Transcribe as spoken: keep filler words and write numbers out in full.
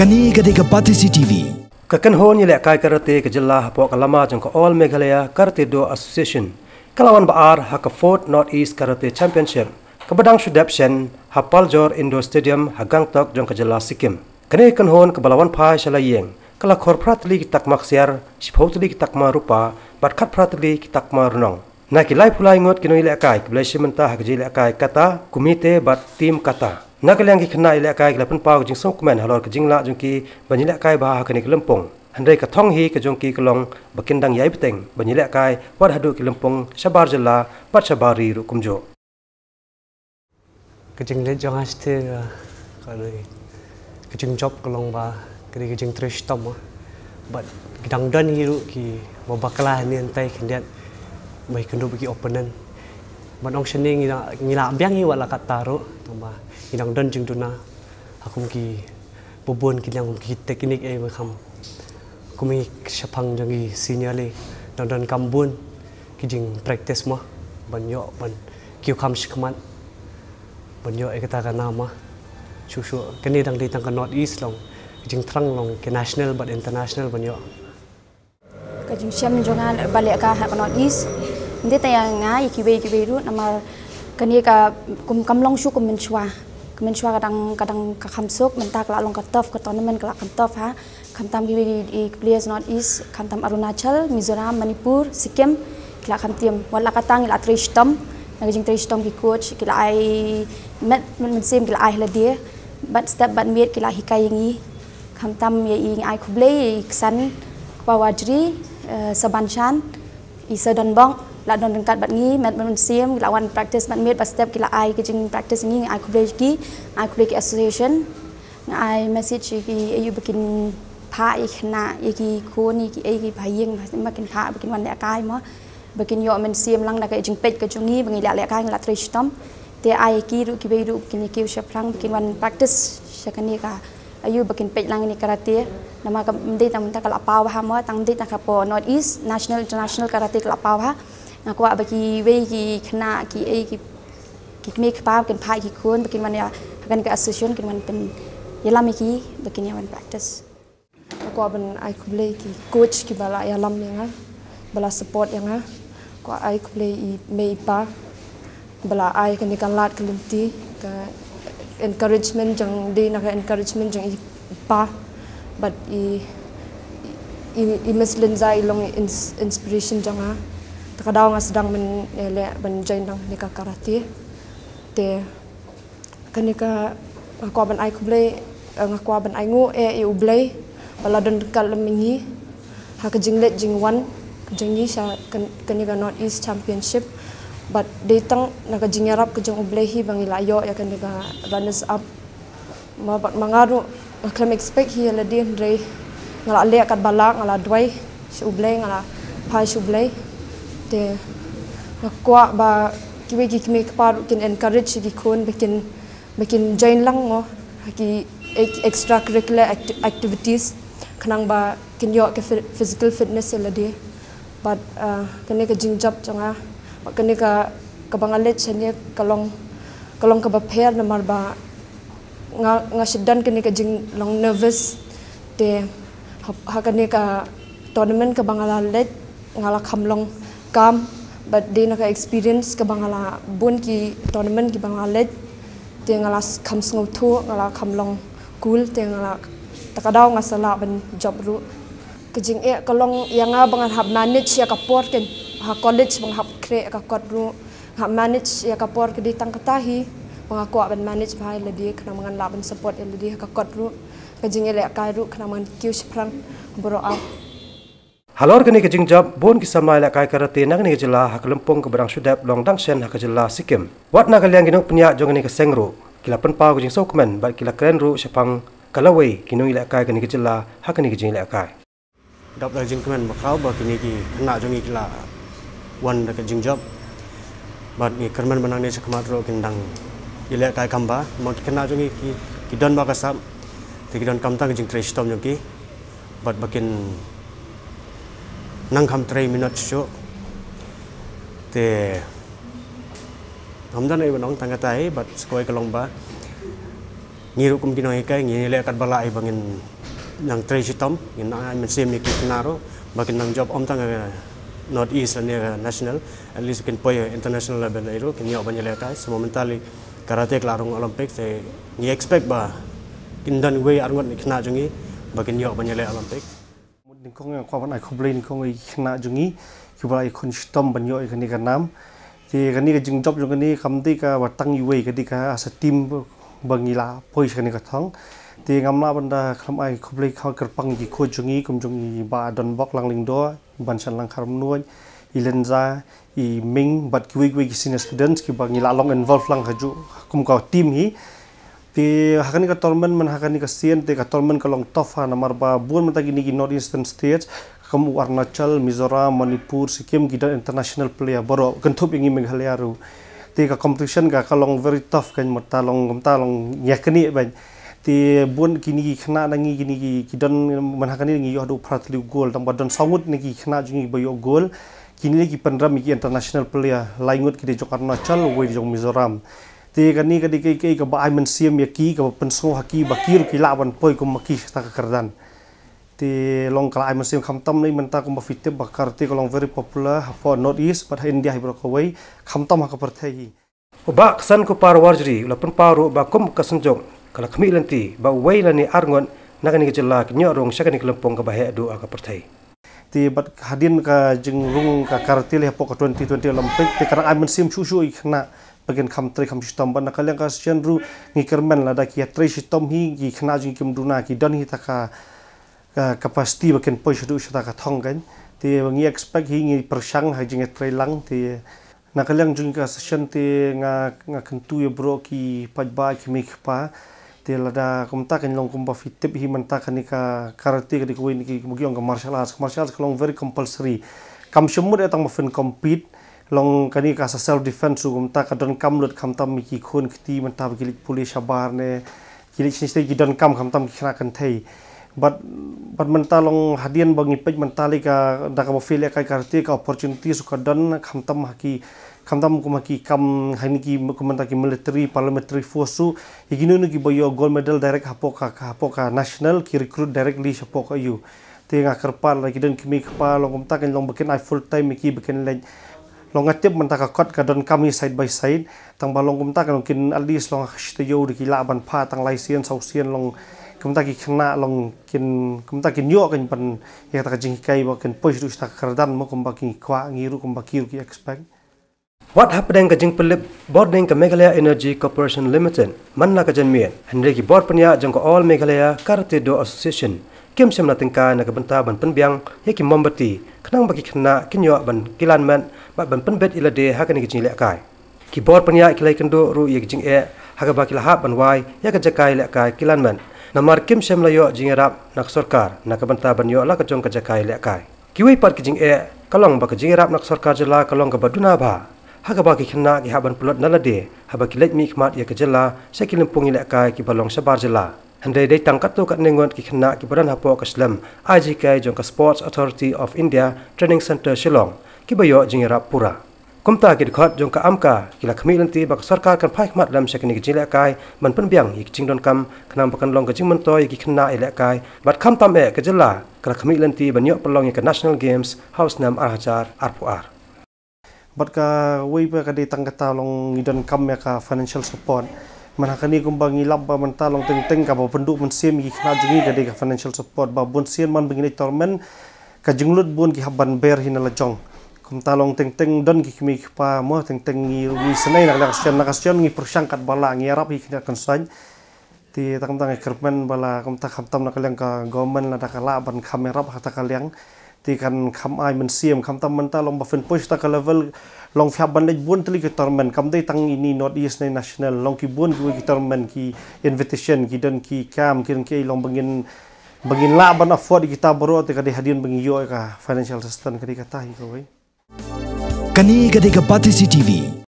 Kane ka dei ka Batesi T V. Ka kynhun ïalehkai karate ka jylla hapoh ka lama jong ka All Meghalaya Karate Do Association ka la wan ba ar ha ka Fourth North East Karate Championship kaba dang shu dep shen ha Paljor Indoor Stadium ha Gangtok jong ka jylla Sikkim. Kane ka kynhun kaba la wan phai sha la ïing ka la khor phra tylli ki takma ksiar, shiphew tylli ki takma rupa bad khatphra tylli ki takma rnong. Na ki laiphew lai ngut ki nongïalehkai kiba la shim bynta ha ka jingïalehkai kata, kumite bad team kata. Na ka liang ki khynnah ïalehkai ki la pynpaw ka jingsngewkmen halor ka jinglah jong ki ban ïalehkai bha ha kane ka lympung. Hynrei ka thong hi ka jong ki ka long ba kin dang ïai bteng ban ïalehkai wat haduh ki lympung shabar jylla bad shabar ri ruh kumjuh. Ka jingleh jong nga shatei ka, ka dei ka jingjop ka long ba ka dei ka jingtrei shitom, ah. Bad ki dang don hi ruh kiba bakla hangne hangtai khyndiat ba ïakynduh bad ki opponent. Bad ong shane ngi la, ngi la biang hi wat la katta ruh, tangba ngi dang don jingduna ha kum ki babun ki liang, kum ki technique ei ba kham. Kum ki shaphang jong ki senior lei dang don kam bun ki jingpractice mo ban ïoh ban kiew kham shakhmat ban ïoh ïa kata ka nam. Shuh shuh kane dang dei tang ka North East, long ka jingthrang long ka national bad international ban ïoh. Ka jingshem jong nga ba lehkai ha ka North East, ym dei tang ïa nga, ïa kiwei kiwei ruh, namar kane ka kum kam long shuh kum mynshuwa. Ka mynshuwa ka dang, ka dang ka kham suk, mynta ka la long ka turf, ka tournament ka la kham turf ha. Khamtam kiwei ki, ki players North East, khamtam Arunachal, Mizoram, Manipur, Sikkim, ki la kham team. Wat la katta ngi la trei shitom, na ka jingtrei shitom ki coach ki la ai met, met mynsiem ki la ai ha lade. Bad step bad miet ki la hikai ïa ngi. Khamtam ïa i ngi ai khublei ïa i Ksan Kpa Wajri, eh, Saban Shan, i Sadon Bok, la don ryngkat bad ngi met bad mynsiem, la wan practice bad miet bad step ki la ai ka jingpractice ïa ngi, ngi ai khublei ïa ki, ai khublei ki association, ngi ai message ïa ki, ïa u ba kin phah ïa ki khynnah, ïa ki khun, ïa ki, ïa ki bahaïing, ba kin phah, ba kin wan lehkai mo. Ba kin ïoh mynsiem lang da ka jingpeit ka jong ngi, ba ngi la lehkai, ngi la trei shitom. Te ai ki ruh kiwei ruh ba kin ïa kiew shaphrang, ba kin wan practice sha kane ka, ïa u ba kin peit lang ïa kane ka karate. Namar kam dei tang mynta ka la paw bha mo, tang dei tang hapoh North East, national, international karate ka la paw bha. Nga kwah ba kiwei ki khynnah ki, eh, ki, ki kmie ki kpa ba kin phah ïa ki khun, ba kin wan ïa ha kane ka association, kin wan pynïalam ïa ki, ba kin ïa wan practice. Nga kwah ban ai khublei ki coach kiba la ïalam ïa nga, ba la support ïa nga. Kwah ai khublei i mei i pa ba la ai kane ka lad ka lynti, ka encouragement jong, dei na ka encouragement jong i pa. Bad i, i, i Miss Linza i long ins-, inspiration jong nga. Ta ka daw nga sdang ban, eh, leh ban join lang kane ka karate. Te kane ka, nga kwah ban ai khublei, eh, nga kwah ban ainguh eh ïa U Blei ba la don ryngkat lem ma ngi ha ka jingleit jingwan jong ngi sha kan-, kane ka North East Championship. Bad dei tang na ka jingïarap ka jong U Blei hi ba ngi la ïoh ïa kane ka runners up. Ma bad ma nga ruh nga khlem expect hi ïa lade, hynrei nga la leh katba lah, nga la duwai sha U Blei, nga la phai sha U Blei. Te nga kwah ba kiwei ki kmie ki kpa ruh kin encourage ïa ki khun ba kin, ba kin join lang mo ha ki ek-, extracurricular acti-, activities, khnang ba kin ïoh ka phy-, physical fitness ïa lade. Bad, ah, kane ka jingjop jong nga, bad kane ka, kaba nga leit shane ka long, ka long kaba pher namar ba nga, nga sdang kane ka jinglong nervous. Te ha, ha kane ka tournament kaba nga la leit, nga la kham long calm, bad dei na ka experience kaba nga la, bun ki tournament kiba nga la leit, te nga la s-, kham sngewthuh, nga la kham long cool, te nga la, ta ka daw nga sa lah ban jop ruh. Ka jingeh ka long ïa nga ba ngan hap manage ïa ka por, ken ha college ba nga hap khreh ïa ka kot ruh. Nga hap manage ïa ka por, ka dei tang kata hi ba nga kwah ban manage bha ïa lade, khnang ba ngan lah ban support ïa lade ha ka kot ruh, ka jingïalehkai ruh, khnang ba ngan kiew shaphrang baroh ar. Halor kane ka jingjop, bun ki samla ïalehkai karate na kane ka jylla ha ka lympung kaba dang shu dep long dang shen ha ka jylla Sikkim. Wat na ka liang ki nongpynïaid jong kane ka seng ruh ki la pynpaw ka jingsngewkmen bad ki la kren ruh shaphang ka lawei ki nongïalehkai kane ka jylla ha kane ka jingïalehkai. Dap da ka jingkmen ba khraw ba kine ki khynnah jong ngi ki la wan da ka jingjop. Bad ngi kyrmen ba nangne shakhmat ruh kin dang ïalehkai kam bha. Mo ki khynnah jong ngi ki, ki don ba ka sap. Te ki don kam tang ka jingtrei shitom jong ki. Bad ba kin nang kham trei minot shuh. Te ngam don ei ban ong tang katai, bad sa kawei ka long ba Ngi ruh kum ki nonghikai ngi leh katba lah ïa ba ngin nang trei shitom, ngin nang ai mynsiem ïa ki khynnah ruh ba kin nang jop ym tang ha North East ne ha national, at least kin poi ha international level ei ruh kin ïoh ban ïalehkai. Sa mynta lei karate ka la rung Olympic, te ngi expect ba kin don wei arngut na ki khynnah jong ngi ba kin ïoh ban ïaleh Olympic. Mut nyngkong nga kwah ban ai khublei nyngkong ïa ki khynnah jong ngi kiba la ïakhun shitom ban ïoh ïa kane ka nam. Te kane ka jingjop jong kane kam dei kaba tang iwei, ka dei ka as a team ba ngi la poi sha kane ka thong. Te ngam lah ban da khlem ai khublei kyrpang ïa ki coach jong ngi kum jong i Bah Donbok Langlyngdoh, Bah Shanlang Kharmnuid, i Lenza, i Ming bad kiwei kiwei ki senior students kiba ngi la long involve lang ha ju kum ka team hi. Te ha kane ka tournament, man ha kane ka sien te ka tournament ka long tough ha, namar ba bun mynta kine ki North Eastern States kum u Arunachal, Mizoram, Manipur, Sikkim ki don international player baroh, kynthup ïa ngi Meghalaya ruh. Te ka competition ka ka long very tough, kan mynta long, mynta long ïakhun ban. Te bun kine ki khynnah na ngi kine ki, ki don, man ha kane ngi ïoh haduh phra tylli u gol, tang ba don saw ngut na ki khynnah jong ngi ba ïoh gol. Kine ki pynrem ïa ki international player, lai ngut ki dei jong Arunachal, wei dei jong Mizoram. Te kane ka dei ka, ka, kaba ai mynsiem ïa ki, kaba pynsngew ha ki ba ki ruh ki lah ban poi kum ma ki sha ka kyrdan. Te long ka la ai mynsiem khamtam, na mynta kumba phi tip ba karate ka long very popular hapoh North East bad ha India hi baroh kawei, khamtam ha ka pyrthei hi. U Bah Ksankupar Warjri u la pynpaw ruh ba kum ka Synjuk ka la khmih lynti ba uwei lane arngut na kane ka jylla kin ïoh rung sha kane ka lympung kaba heh duh ha ka pyrthei. Te bad hadien ka jingrung ka karate lei hapoh ka twenty twenty Olympic, te ka nang ai mynsiem shuh shuh ïa ki khynnah ba kin kham trei kham shitom, bad na ka liang ka shisien ruh ngi kyrmen lada ki ïa trei shitom hi ki khynnah jong ngi kim duna, ki don hi ta ka, ka capacity ba kin poi shaduh sha ta ka thong, kan. Te ngi expect hi, ngi pyrshang ha jingïatreilang. Te na ka liang jong ka session te nga, nga kyntu ïa baroh ki paidbah, ki kmie ki kpa. Te lada kumta kan long kumba phi tip hi mynta kane ka karate ka dei kawei na ki, ba ki ong ka martial arts. Martial arts ka long very compulsory. Kam shym mut ïa tang ba phin compete. Long kane ka sa self defense ruh kumta, ka donkam lut khamtam ïa ki khun kti mynta ba ki leit pule shabar ne ki leit shane shane, ki donkam khamtam ki khynnah kynthei. Bad, bad mynta long hadien ba ngi peit mynta lei ka, da kaba phi lehkai karate ka opportunity ruh ka don khamtam ha ki, khamtam kum ha ki kam ha kine ki, kum mynta ki military, paramilitary force ruh. Ïa kino kino kiba ïoh gold medal direct hapoh ka, hapoh ka national ki recruit directly shapoh ka ïew. Te nga kyrpad lada ki don ki kmie ki kpa long kumta kan long ba kin ai full time ïa ki ba kin leit. Long nga tip mynta ka kot ka donkam hi side by side. Tang ba long kumta kan long kin at least long ha shi taïew da ki lah ban phah tang lai sien saw sien, long kumta ki khynnah long kin kumta kin ïoh kan ban ïa kata ka jinghikai ba kin poi shaduh sha ta ka kyrdan mo, kumba ki kwah, ngi ruh kumba ki ruh ki expect. Wat hapdeng ka jingpynlip bording ka Meghalaya Energy Corporation Limited man la ka janmiet, hynrei ki bor pynïaid jong ka All Meghalaya Karate Do Association kim shym la tyngkai na ka bynta ban pynbiang ïa ki mombati khnang ba ki khynnah kin ïoh ban kilan met bad ban pynbeit ïa lade ha kane ka jinglehkai. Ki bor pynïaid ki la ïakynduh ruh ïa ka jingeh ha kaba ki la hap ban wai ïa ka jaka ïalehkai kilan met, namar kim shym la ïoh jingïarap na ka sorkar na ka bynta ban ïoh la ka jong ka jaka ïalehkai. Kiwei pat ki jingeh ka long ba ka jingïarap na ka sorkar jylla ka long kaba duna bha, ha kaba ki khynnah ki hap ban pynlut na lade haba ki leit mihkhmat ïa ka jylla sha ki lympung ïalehkai kiba long shabar jylla. Hynrei dei tang katto katne ngut ki khynnah kiba don hapoh ka shlem I G K jong ka Sports Authority of India Training Centre Shillong kiba ïoh jingïarap pura. Kumta ki dkhot jong ka AMCA ki la khmih lynti ba ka sorkar kan phai khmat lem sha kine ki jinglehkai ban pynbiang ïa ki jingdonkam khnang ba kan long ka jingmyntoi ïa ki khynnah ïalehkai, bad khamtam eh ka jylla ka la khmih lynti ban ïoh pynlong ïa ka National Games ha u snem ar hajar arphew ar. Bad kawei pat ka dei tang kata long ngi donkam ïa ka financial support. Man ha kane kumba ngi lap ba mynta long teng teng kaba pynduh mynsiem ïa ki khynnah jong ngi ka dei ka financial support, ba bun sien man ba ngi leit tournament ka jinglut bun ki hap ban ber hi na la jong. Kumta long teng teng don ki kmie ki kpa mo, teng teng ngi, ngi snei na ka liang shisien, na ka shisien ngi pyrshang katba lah, ngi ïarap hi kine kan sait. Te tang tang ngi kyrmen ba la kumta khamtam na ka liang ka government lada ka lah ban kham ïarap ha ta ka liang, te kan kham ai mynsiem. Khamtam mynta long ba phin poi sha ta ka level, long phi hap ban leit bun tylli ki tournament, kam dei tang ine North East ne national, long ki bun kiwei ki tournament, ki invitation, ki don ki camp, ki don ki, long ba ngin, ba ngin lah ban afford ïa kita baroh, te ka dei hadien ba ngi ïoh ïa ka financial assistance, ka dei kata hi kawei. Kane ka dei ka Batesi T V.